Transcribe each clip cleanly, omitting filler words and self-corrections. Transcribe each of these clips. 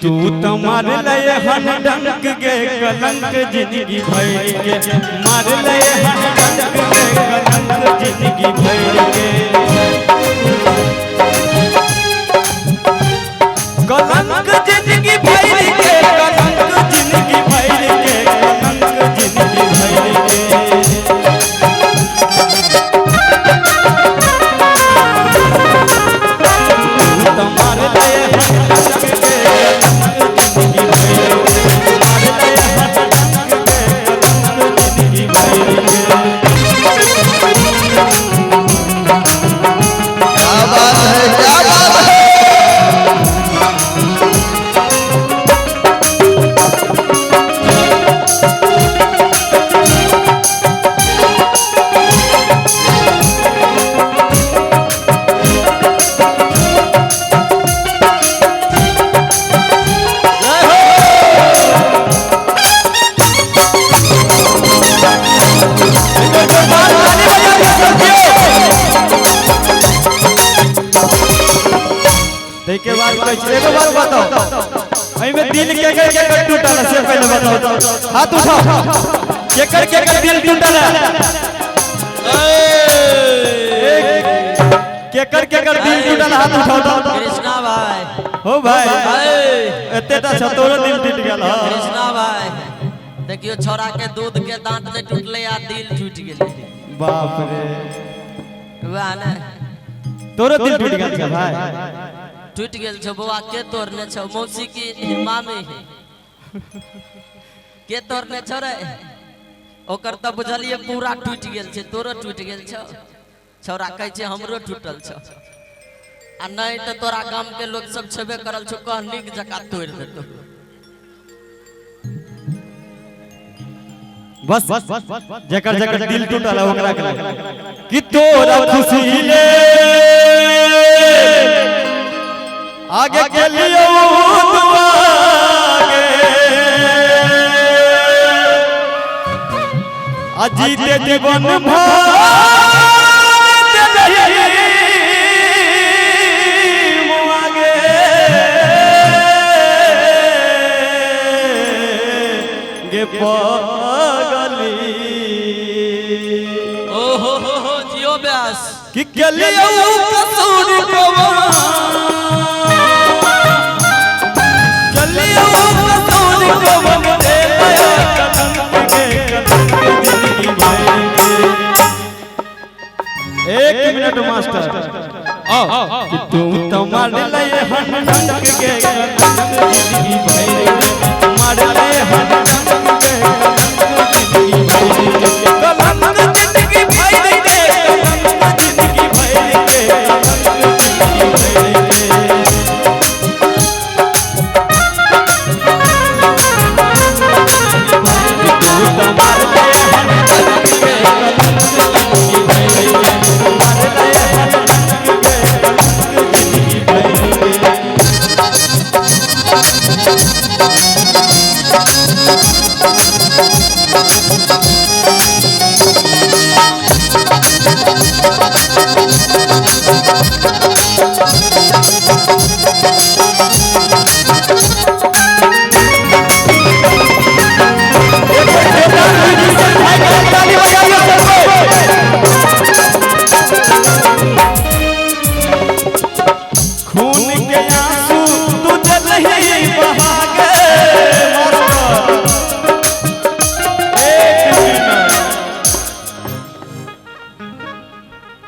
तू तो मार ले हन डंक गे कलंक जिंदगी भर के, मार ले हन डंक गे कलंक जिंदगी भर के, कलंक जिंदगी भर के, कलंक जिंदगी भर के, कलंक जिंदगी भर के। तू तो मार ले हन डंक गे कलंक जिंदगी भर के, मार ले हन डंक गे कलंक जिंदगी भर के। क्या बात है, क्या बात है। के बाद कहै छै, एगो बात बताओ, एहिमे दिल के के के टूटल से पहले बताओ, हाथ उठाओ, केकर केकर दिल टूटल है, केकर केकर दिल टूटल हाथ उठाओ। कृष्णा भाई हो भाई, एते ता छतोरो दिल टूट गेल। कृष्णा भाई देखियो, छोरा के दूध के दांत नहीं टूटले आ दिल टूट गेलै। बाप रे, वाह ने तोरो दिल टूट गेल छै भाई? टूट गेल छौ बौआ, के तोड़ने छौ? मौसी की मामी के तोड़ने छौ रे? ओकर तऽ बुझलिए पूरा टूटि गेल छै, तोरो टूटि गेल छौ। छौड़ा कहै छै हमरो टूटल छौ, आ नहीं तऽ तोरा गाम के लोग सब छेबे करल छौ, कह नीक जकाँ तोड़ि देतौ। बस जकर जकर दिल टूटल है ओकरा के कि तोरा खुशी ले आगे के लिए आगे अजीते जीवन भर आगे गे पगली। ओ हो हो जियो व्यास कि के लिए कसूर कवा, एक मिनट मास्टर, कि तू तो मार ले हन डंक के कलंक जिंदगी भर के, मार ले हन डंक के कलंक जिंदगी भर के, कलंक जिंदगी भर के, कलंक जिंदगी भर के, कलंक जिंदगी भर के। तू तो मार ले हन डंक के कलंक जिंदगी भर के, मार ले हन डंक के कलंक जिंदगी भर के। खून के आंसू तुझे नहीं बहा के मास्टर, एक मिनट,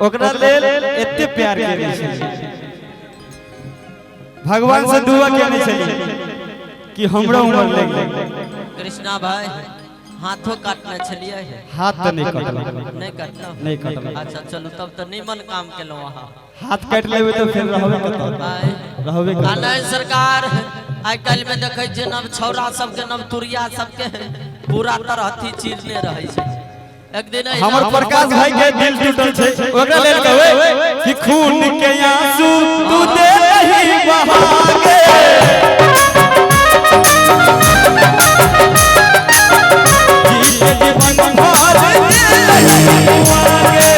ओकरा लेल एते प्यार केने छलियै, भगवान से दुआ केने छलियै कि हमरो उम्र लागि गेल। कृष्णा भाई हाथों काटने छलियै? हाथ तऽ नहि कटल। नहीं कटल? नहि कटल। अच्छा चलू, तब तऽ नीमन काम केलहुँ अहाँ। हाथ काटि लेबै तऽ फेर रहबे कतऽ, रहबे आ कतऽ। नहीं सरकार, आइ काल्हि में देखै छियै नव छौड़ा सबके, नव तुरिया सबके पूरा तरहथी चीरने रहै छै। एक दिन अहिना हमर प्रकाश भाई के दिल टूटल छै, ओकरा लेल कहबै कि खून के आंसू तू दे रही बहा के, जीते जीवन भर दे रही आगे।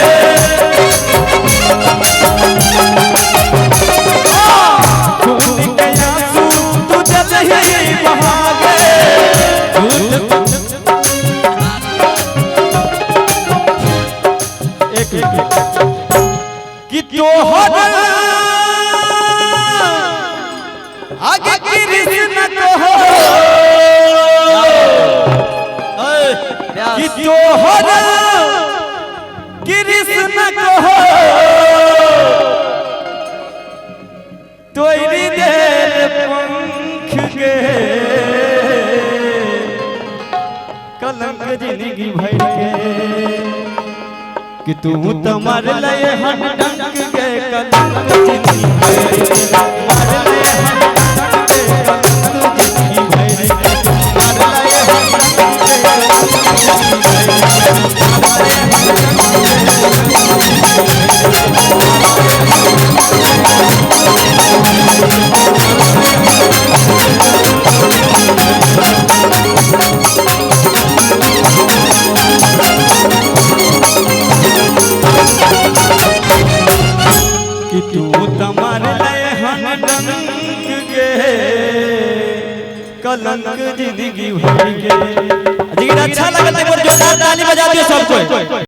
खून के आंसू तू दे रही आ कृष्ण कहो कि तोहर कृष्ण कहो तोरी देल पंख के कलंक जिंदगी भर के कि तू तो मर ले हन डंक के कलंक जिंदगी भर के मर ले हन डंक के कलंक जिंदगी भर के मर ले हन डंक के कलंक जिंदगी भर के। कि तू तमार ले हन डंक के कलंक जिंदगी भर के। जी अच्छा लगल एक बार जोरदार ताली बजा दियो सबको।